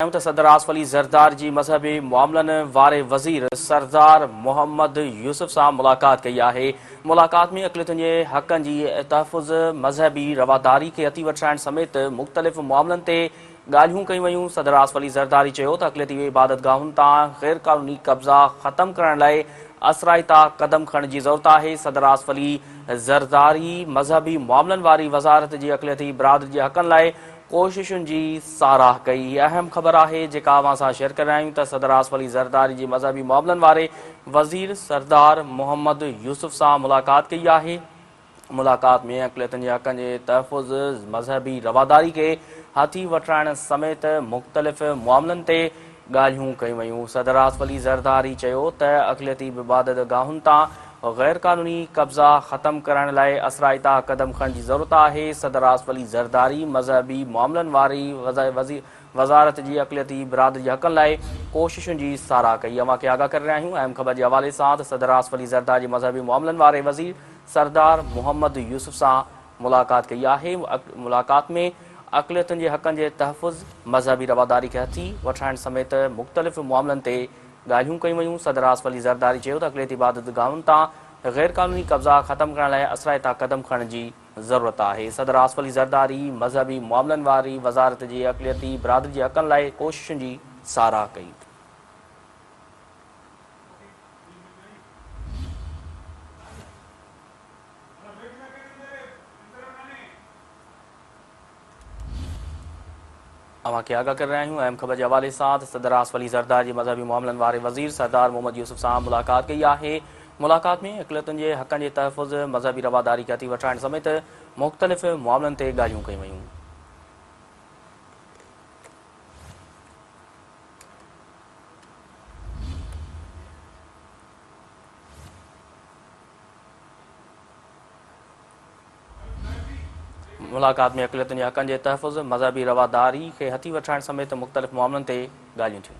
آهيون ته صدر آصف علي زرداري جي مذهبي معاملن واري وزير سردار محمد يوسف سان ملاقات ڪئي آهي. ملاقات ۾ اقليتن جي حقن جي تحفظ، مذهبي رواداري کي هٿي وٺرائڻ سميت مختلف معاملن تي ڳالهيون ڪيون ويون. صدر آصف علي زرداري چيو ته اقليتي عبادتگاهن تان غيرقانوني قبضا ختم ڪرڻ لاء اثرائتا قدم کڻڻ جي ضرورت آهي. صدر آصف علي زرداري مذهبي معاملن واري وزارت جي اقليتي برادري جي حقن لاء ڪوششن جي ساراهه ڪئي. هي اهم خبر آهي جيڪا اوهان سان شيئر ڪري رهيا آهيون ته صدر آصف علي زرداري جي مذهبي معاملن واري وزير سردار محمد يوسف سان ملاقات ڪئي آهي. ملاقات ۾ اقليتن جي حقن جي تحفظ، مذهبي رواداري کي هٿي وٺرائڻ سميت مختلف معاملن تي ڳالهيون ڪيون ويون. صدر آصف علي زرداري چيو ته اقليتي عبادتگاهن تان غيرقانوني قبضا ختم ڪرائڻ لاء اثرائتا قدم کڻڻ جي ضرورت آهي. صدر آصف علي زرداري مذهبي معاملن واري وزارت جي اقليتي برادري جي حقن لاء ڪوششن جي ساراهه ڪئي. اوهان کي آگاهه ڪري رهيا آهيون اهم خبر جي حوالي سان ته صدر آصف علي زرداري جي مذهبي معاملن واري وزير سردار محمد يوسف سان ملاقات ڪئي آهي. ملاقات ۾ اقليتن جي حقن جي تحفظ، مذهبي رواداري کي هٿي وٺرائڻ سميت مختلف معاملن تي ڳالهيون ڪيون ويون. صدر آصف علي زرداري چيو ته اقليتي عبادتگاهن تان غيرقانوني قبضا ختم ڪرڻ لاء اثرائتا قدم کڻڻ جي ضرورت آهي. صدر آصف علي زرداري مذهبي معاملن واري وزارت جي اقليتي برادري جي حقن لاء ڪوششن جي ساراهه ڪئي. اوهان کي آگاهه ڪري رهيا آهيون اهم خبر جي حوالي سان ته صدر آصف علي زرداري جي مذهبي معاملن واري وزير سردار محمد يوسف سان ملاقات ڪئي آهي ملاقات ۾ اقليتن جي حقن جي تحفظ مذهبي رواداري کي هٿي وٺرائڻ سميت مختلف معاملن تي ڳالهيون ڪيون ويون. ملاقات ۾ اقليتن جي حقن جي تحفظ، مذهبي رواداري کي هٿي وٺرائڻ سميت مختلف معاملن تي ڳالهيون ٿيون.